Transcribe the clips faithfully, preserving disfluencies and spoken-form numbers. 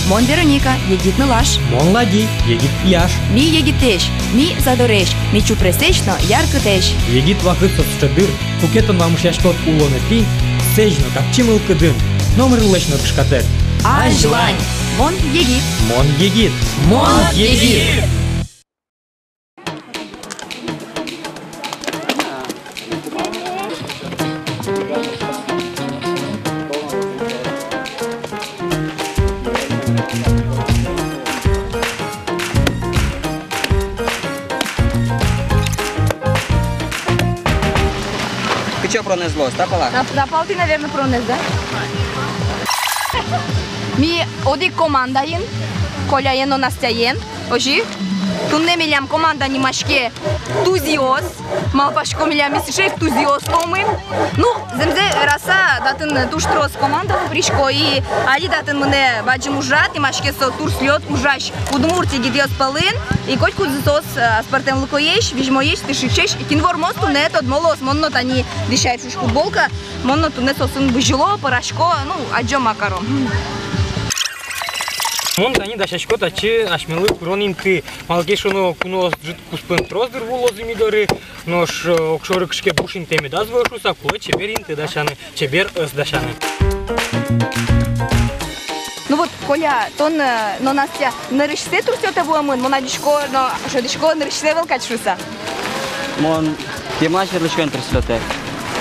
Мон Вероника, егит нылаш. Мон Лади, егит пияш. Ми егитэсь, ми задоресь, ми чупресэсь но яркытэсь. Егит вакыт со сыӵе дыр, куке тон вамышъяськод улонэтӥ сэзь но капчи мылкыдын, номырлэсь но кышкатэк. Азьлань! Мон егит. Мон егит. Мон егит. Кытчы пыронэз луоз, та пала? Та, та палтӥ, наверно, пыронэз, да? Ми одӥг командаын, Коляен но Настяен. Озьы, туннэ милям команда нимаське «Тузъёс». Малпасько, милям ми сыӵе ик тузъёс луомы. Ну, зэмзэ вераса, татын туж трос команда пырисько, и али татын мынэ бадӟым ужрад, нимаське со «Турслёт», ужась удмурт егитъёс пӧлын. И котькудзы соос, э, аспӧртэмлыкоесь, визьмоесь, тыршисесь. Кин вормоз, туннэ тодмо луоз. Мон но тани дӥсяй ӵуж футболка. Мон но туннэ соосын бызьыло, пӧрасько, ну, адӟом, ма каром. Мон тани дасясько татчы асьмелы пырон инты. Малы ке шуоно, куноос ӝыт куспын трос дыр вуылозы ми доры, нош, э, огшоры кыӵе ке буш интые медаз вуэ шуыса, кулэ чебер инты дасяны, чебер ӧс дасяны. Ну вот, Коля, тон, э, но Настя нырысьсэ «Турслётэ» вуэмын, мон адӟисько но шӧдӥсько, нырысьсэ ӧвӧл кадь шуыса. Мон кема сьӧры лэсьтӥсько «Турслётэ».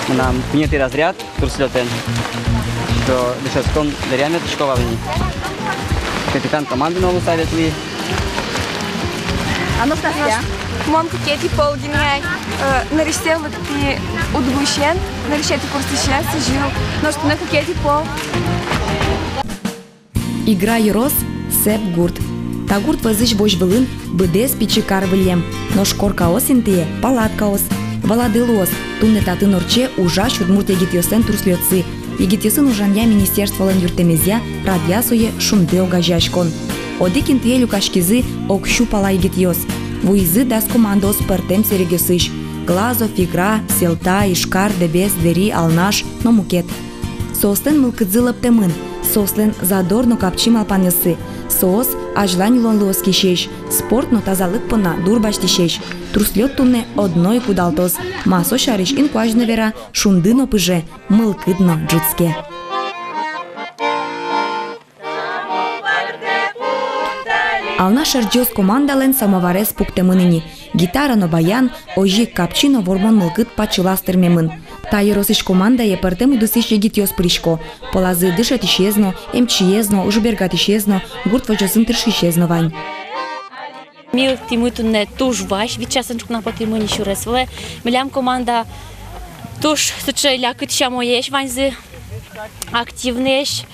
Мынам куинетӥ разряд «Турслётэн». Со дышетскон дыръя мед учко вал ини. Капитан команды но луыса ветлӥ. А нош Настя? Мон кыкетӥ пол гинэ ай, э, нырысьсэ лыктӥ УдГУысен, нырысетӥ курсысен, сӥзьыл. Нош туннэ кыкетӥ пол. Игра ёрос — Сэп гурт. Та гурт вӧзысь возь вылын быдэс пичи кар выллем, нош коркаос интые — палаткаос. Валады луоз, туннэ татын ортче ужась удмурт егитъёслэн турслётсы. Егитъёсын ужанъя министерстволэн юрттэмезъя радъя сое «Шунды» огазеяськон. Одӥг интые люкаськизы ог сю пала егитъёс. Вуизы дас командаос пӧртэм сэрегъёсысь: Глазов, Игра, Сьӧлта, Ижкар, Дэбес, Дэри, Алнаш но мукет. Соослэн мылкыдзы лӧптэмын, соослэн задор но капчи малпанъёссы. Соос азьлань улонлы оскисесь, спорт но тазалык понна дурбасьтӥсесь. Турслёт туннэ одно ик удалтоз. Ма со сярысь инкуазь но вера, «Шунды» но пыже, мылкыд но ӝутске. Алнаш «Ӧрӟиос» командалэн самоварез пуктэмын ини. Гитара но баян, озьы ик капчи но вормон мылкыд пачылаз тырмемын. Та ёросысь командае пӧртэм удысысь егитъёс пырисько. Пӧлазы дышетӥсез но, эмчиез но, ужбергатӥсез но, гурт возёсын тыршисез но вань. Ми лыктӥмы туннэ туж вазь, вить часын ӵукна потӥмы ни сюрес вылэ. Милям команда туж сыӵе лякыт сямоесь, ваньзы активноесь.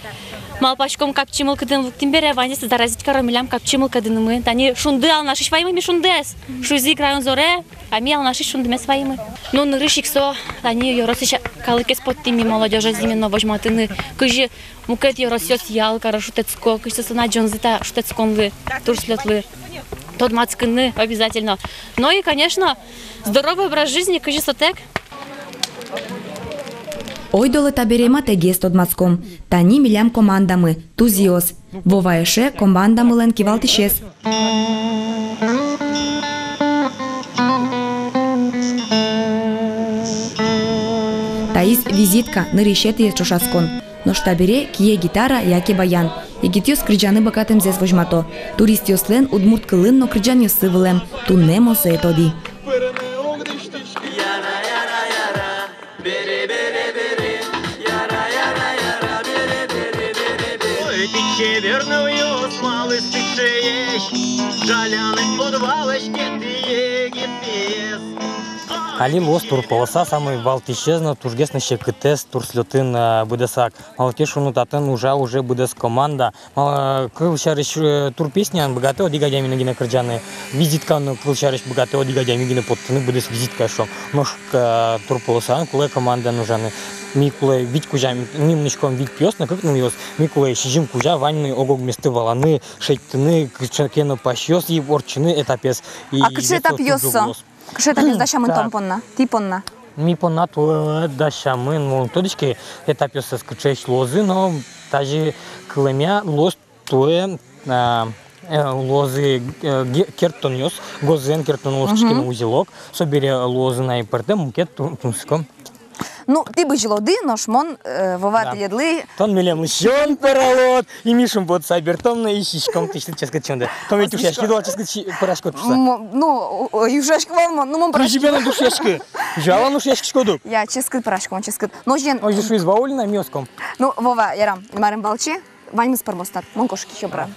Малпаськом, капчи мылкыдын лыктӥм бере, ваньзэс заразить каром милям капчи мылкыдынымы. Тани «Шунды» Алнашысь вайимы ми, «Шундэс» шуизы Играын, зоре, а ми Алнашысь «Шундымес» вайимы. Ну, нырысь ик со, тани ёросысь калыкез поттӥм ми, молодёжез именно возьматыны, кызьы мукет ёросъёс ял каро, шутэтско, кызьы соослэн адӟонзы та шутэтсконлы, турслётлы. Тодматскыны обязательно. Ну и, конечно, здоровый образ жизни, кызьы сотэк. Ойдолэ табере матэгес тодматском. Тани милям командамы, «Тузъёс». Вова эше командамылэн кивалтӥсез. Таиз «Визитка», нырысетӥез ӵошатскон. Нош табере кие гитара яке баян. Егитъёс кырӟаны быгатэмзэс возьмато. Туристъёслэн удмурт кылын но кырӟанъёссы вылэм. Туннэ мон сое тодӥ. Ой, тӥ чебер нылъёс, малы сыӵеесь, жаляны уд валаське тӥ, егит пиез. Али луоз турполоса самой валтӥсез но тужгес но секытэз турслётын, а, быдэсак. Малы ке шуоно, татын ужа уже быдэс команда. Малы, кылсярысь, э, турпесняын быгатэ одӥг адями но гинэ кырӟаны, визиткаын но, кылсярысь, быгатэ одӥг адями гинэ поттыны, быдэс визиткае, шуом. Нош, э, турполосаын кулэ командаен ужаны. Ми кулэ вить кузя, ми, ми мынӥськом вить пиос но кык нылъёс. Ми кулэ сизьым кузя ваньмы ог-огместы валаны, шедьтыны, кыӵе ке но пасьёс и ортчыны этапез. И... А кыӵе этапъёс со? Кыӵе этапъёс дасямын тон понна, тӥ понна? Ми понна туэ дасямын, мон уг тодӥськы, этапъёсыз кыӵеесь луозы, но тазьы кылэмъя луоз туэ, а, э, луозы, э, ге-, керттонъёс, гозэн керттон луоз, кыӵе ке но узелок, собере луозы на ик пӧртэм мукет ту-, тунсыко. Ну, тӥ бызьылоды, нош мон, э, Вова, тӥледлы. Тон милемлы сиён пӧралод, и ми шумпотыса бертом но и сиськом тӥледлы ческыт сиёнды. Тон ведь ушъяськид вал ческыт си-, пӧраськод шуыса. М, ну, о, о, ушъяськи вал мон, ну, мон пӧраськи. Кызьы бен ушъяськи? Жалян ушъяськиськод ук. Я, ческыт пӧраськом, ческыт. Нош озьы шуиз Ваулина, ми оском. Ну, Вова, ярам, марым валче, ваньмыз пӧрмоз тат, мон кошки сиён пӧраны.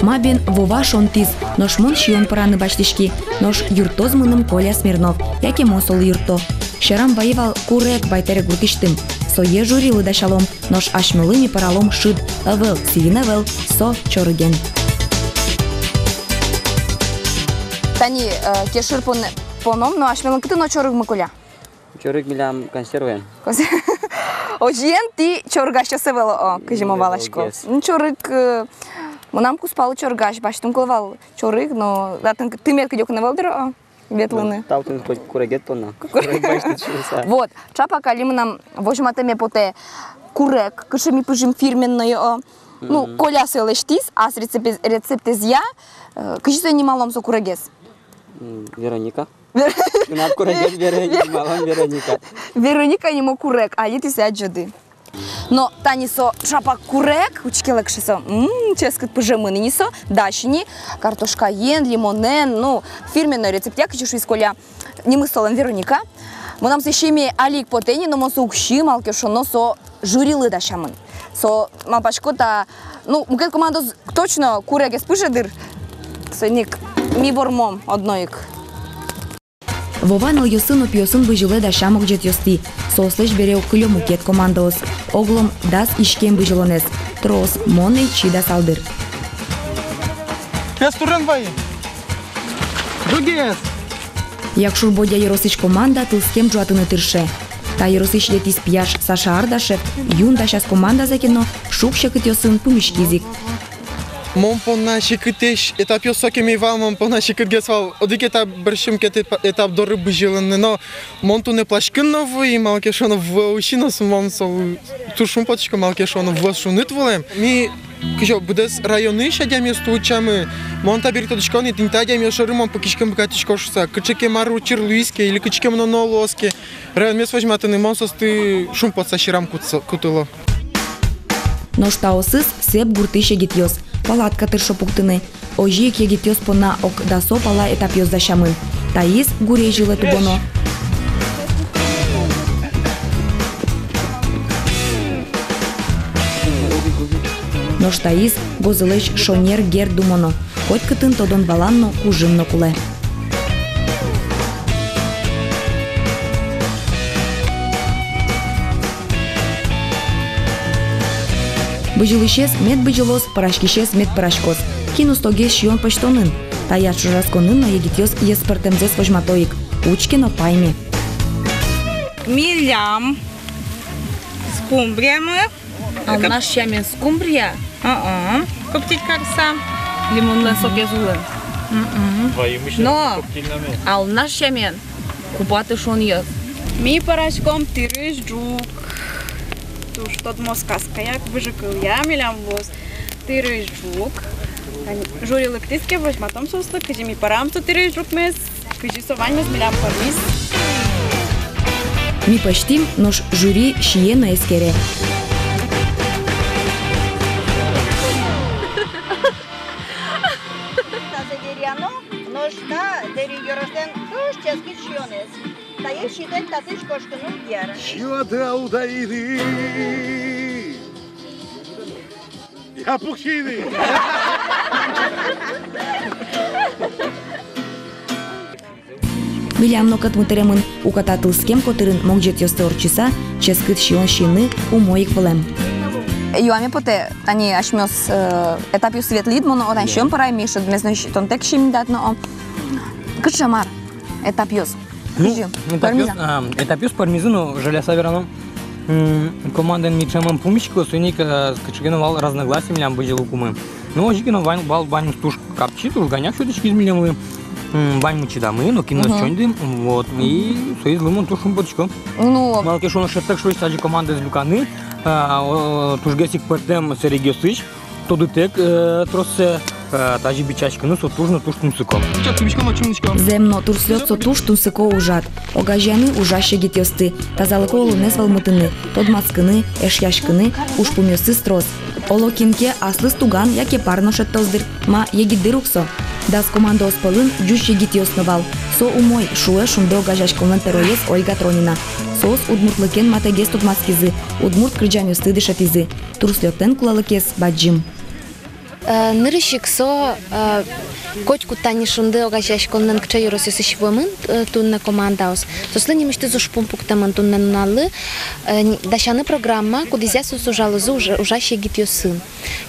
Ма бен Вова шонтӥз, нош мон сиён пӧраны басьтӥськи, нош юрттоз мыным Коля Смирнов, яке мон солы юртто. Сьӧрам вайи вал курег Байтэрек гуртысьтым. Сое жюрилы дасялом, нош асьмелы ми пӧралом шыд, ӧвӧл сӥын, ӧвӧл, со чорыген. Тани, э, кешыр пон-, поном, но асьмелэн кытын но чорыгмы, Коля? Чорыг милям консерваен. Консер-, озьыен, тӥ чорыгасьёс ӧвӧл, о, кызьы мон валасько. Ӧвӧл, ӧвӧл. М, чорыг, э, мынам кузпалы чорыгась, басьтыны кулэ вал чорыг, но татын к-, тымет кыдёкын ӧвӧл дыр, о, ветлыны. Ну, тау тыныд хоть курегед понна. Ку-, курегед басьтӥд шуыса. Вот, чапак али мынам возьматэме потэ курег, кыӵе ми пыжим, фирменной, о. Ну, мгм. Коля сое лэсьтӥз, ас рецепт-, рецептэзъя, э, кызьы сое нималом со курегез? М, Вероника. Вер-, курегез Вероника, нималом Вероника. Вероника нимо курег, али тӥ сое адӟоды. Но тани со чапак курег, учкелэ, кыӵе со, м, ческыт пыжемын ини со, дась ини картошкаен, лимонэн, ну, фирменной рецептъя, кызьы шуиз Коля, нимыз солэн Вероника. Мынам сое сиеме али ик потэ ини, но мон сое уг сиы, малы ке шуоно, со жюрилы дасямын. Со, малпасько, та, ну, мукет командаос точно курегез пыже дыр. Соин ик ми вормом одно ик. Вова нылъёсын но пиосын бызьылэ дася могӟетъёстӥ. Соослэсь бере ук кылё мукет командаос. Оглом дас иськем бызьылонэз. Трос, мон ӧй чида, сал дыр. Пес турын вайи. Дугес. Якшур-Бӧдья ёросысь команда тылскем ӝуатыны тырше. Та ёросысь етӥз пияш Саша Ардашев юн дасяз командазэ ке но, шуг-секытъёсын пумиськиз ик. Мон понна секытэсь этапъёс сокем ӧй вал, мон понна секытгес вал одӥг этап бӧрсьы мукет этап доры бызьылыны, но мон туннэ плащкын но вуи, малы ке шуоно вуэ усьы но, со мон солы туж шумпотӥсько, малы ке шуоно вуэ шуныт вылэм. Ми кызьы быдэс районысь адямиосты утчамы, мон табере тодӥсько ни, тӥни та адямиос шоры мон пыкиськыны быгатӥсько шуыса, кыӵе ке мар учыр луиз ке, или кыӵе ке мыноно луоз ке, районмес возьматыны, мон соосты шумпотса сьӧрам кутсо-, кутыло. Нош таосыз Сэп гуртысь егитъёс, палатка тыршо пуктыны. Озьы ик егитъёс понна ог дасо пала этапъёс дасямын. Таиз гурезь йылэ тубоно. Нош таиз гозылэсь шонер герд думоно. Котькытын тодон-валан но, кужым но кулэ. Бызьылӥсез мед бызьылоз, пӧраськисез мед пӧраськоз. Кин устогес сиён пӧзьтонын? Таяз ӵошатсконын но егитъёс ӧспӧртэмзэс возьмато ик. Учке но пайме. Милям скумбриямы. Алнаш сямен скумбрия. А-а. Коптить карыса. Лимонлэн сокез улын. М-м. Но алнаш сямен купаты шонъёс. Ми пӧраськом тырысь ӝук. Туж тодмо сказкаяк, выжыкылъя милям луоз тырысь ӝук. Тани жюри лыктӥз ке, возьматом соослы, кызьы ми пӧрам со тырысь ӝукмес. Кызьы со ваньмыз милям пӧрмиз. Ми пӧзьтӥм, нош жюри сие но эскере. Тазэ деряно, нош та Дэри ёрослэн туж ческыт сиёнэз. Тае ситэк татысь кошкыны уг яра. Сиён уд ай. Я пуксины. Милям но кӧтмы тыремын: уката тылскем котырын могӟетъёсты ортчыса, ческыт сиён сиыны умой ик вылэм. Юаме потэ, тани асьмеос, э, этапъёс ветлӥд, мон отын сиён пӧрай, Миша, мезной сиёнтэк сием дат но, о. Кыӵе мар этапъёс? Ну, кызьы? Этапъёс, пӧрмизы-а? А, этапъёс пӧрмизы, но жаляса верано, м, командаен ми ӵемын пумиськиськом, соин ик, э, кыӵе ке но вал разногласие милям бызьылыкумы. Ну, озьы ке но вань, вал, ваньмыз туж капчи, туж ганяк сётӥськиз милемлы. М, ваньмы чидамы, но кинъёс чоньды, вот, и соизлы мон туж шумпотӥсько. Ну. Малы ке шуоно, шӧдтэк шуиз тазьы командаез люканы, А, о, тужгес ик пӧртэм сэрегъёсысь тодытэк, э, троссэ, э, тазьы бичаськыны со туж но туж тунсыко. Зэм но, турслёд со туж тунсыко ужрад. Огазеяны ужась егитъёсты, тазалыко улонэз вӧлмытыны, тодматскыны, эшъяськыны, ужпумъёсыз трос. Оло кин ке аслыз туган яке пар но шедьтоз дыр, ма, егит дыр ук со. Дас командаос пӧлын ӟуч егитъёс но вал. Со умой, шуэ «Шунды» огазеяськонлэн тӧроез Ольга Тронина. Соос удмуртлыкен матэгес тодматскизы, удмурт кырӟанъёсты дышетӥзы. Турслёдлэн кулэлыкез бадӟым. Э, нырысь ик со, э, котькуд тани «Шунды» огазеяськонлэн кыӵе ёросъёсысь вуэмын, э, туннэ командаос, соослы нимысьтыз ужпум пуктэмын туннэ нуналлы, э, н-, дасяны программа, кудӥзъя соос ужалозы уж-, ужась егитъёсын.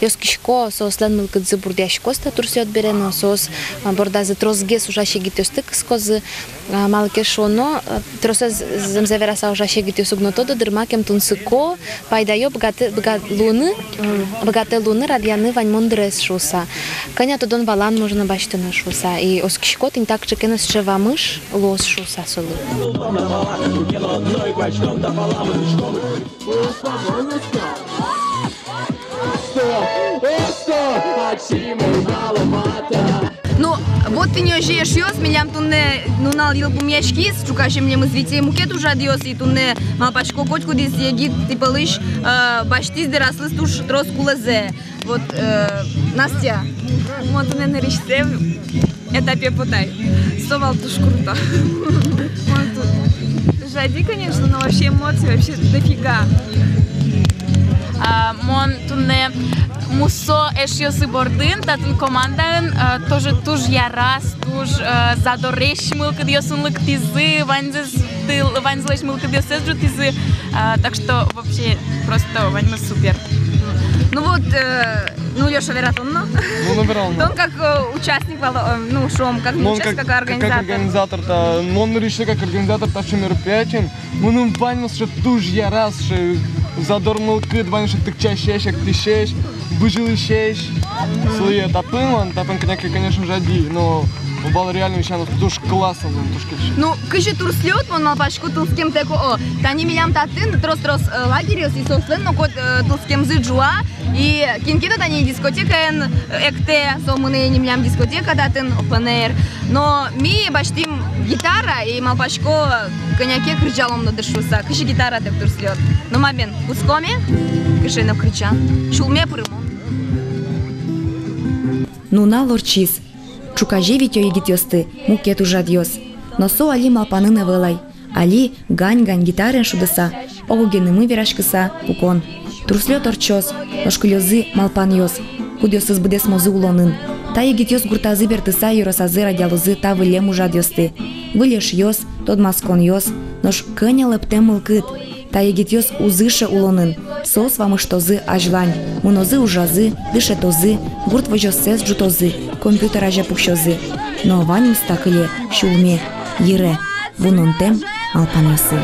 Оскисько, соослэн мылкыдзы бурдъяськоз та турслёд бере но, соос, э, бордазы тросгес ужась егитъёсты кыскозы, э, малы ке шуоно, э, тросэз зэмзэ вераса, ужась егитъёс уг но тодо дыр, макем тунсыко, пайдаё быгатэ, быгатэ луыны, м, быгатэ луыны радъяны ваньмон дырез шуыса. Кӧня тодон-валан можно басьтыны шуыса. И оскисько, тӥни так ӵыкен ӧз сыӵе вамыш луоз шуыса солы. Ну, вот тӥни озьы, эшъёс, милям туннэ нунал йылпумъяськиз, ӵуказе милемыз витё мукет ужрадъёс, и туннэ, малпасько, котькудӥз егит тӥ пӧлысь, э, басьтӥз дыр аслыз туж трос кулэзэ. Вот, э, Настя. Мон туннэ нырысьсэ этапе потӥ. Со вал туж круто. Мон ту-, жади, конечно, но вообще эмоций вообще дофига. А, мон туннэ мусо эшъёсы бордын, татын командаын, а, тоже туж яраз, туж, а, задоресь мылкыдъёсын лыктӥзы, ваньзэс тыл-, ваньзылэсь мылкыдъёссэс ӝутӥзы. А, так что вообще просто ваньмыз супер. Ну вот, э, ну, Лёша, вера тон но. Ну, ну, вера но. Тон как, э, участник вал, э, ну, шуом, как, ну, участник, как, как организатор. Как организатор, да. Мон нырысьсэ как организатор таӵе мероприятиен. Мыным ваньмыз сыӵе туж яраз, сыӵе задор мылкыд, ваньмыз сыӵе тыкчасесь, эктӥсесь, бызьылӥсесь. Мгм. Сое тапын, мон тапын, кӧня ке, конечно, жади, но вал реально вещано туж классно, мыным туж кельше. Ну, кызьы турслёд, мон малпасько, тылскемтэк, о, тани милям татын трос-трос, э, лагерьёс, и соослэн но коть, э, тылскемзы ӝуа, и кин ке но тани дискотекаен, э, эктэ, со мынэ ини милям дискотека татын, open air. Но ми басьтӥм гитара, и малпасько, кӧня ке кырӟалом но дыр шуыса, кызьы гитаратэк турслёд. Но ма бен, кутскоме, кыӵе но кырӟан, сюлме пырымон. Нунал ортчиз. Ӵуказе витё егитъёсты мукет ужрадъёс. Но со али малпанын ӧвӧл ай. Али гань-гань гитараен шудыса, ог-огенымы вераськыса пукон. Турслёд ортчоз, нош кылёзы малпанъёс, кудъёсыз быдэсмозы улонын. Та егитъёс гуртазы бертыса ёросазы радъялозы та выллем ужрадъёсты. Выль эшъёс, тодматсконъёс, нош кӧня лэптэм мылкыд. Та егитъёс уз ыше улонын, соос вамыштозы азьлань, мынозы ужазы, дышетозы, гурт возёссэс ӝутозы, компьютер азе пуксёзы. Но ваньмыз та кыле сюлме, йыре, вунонтэм малпанъёсы.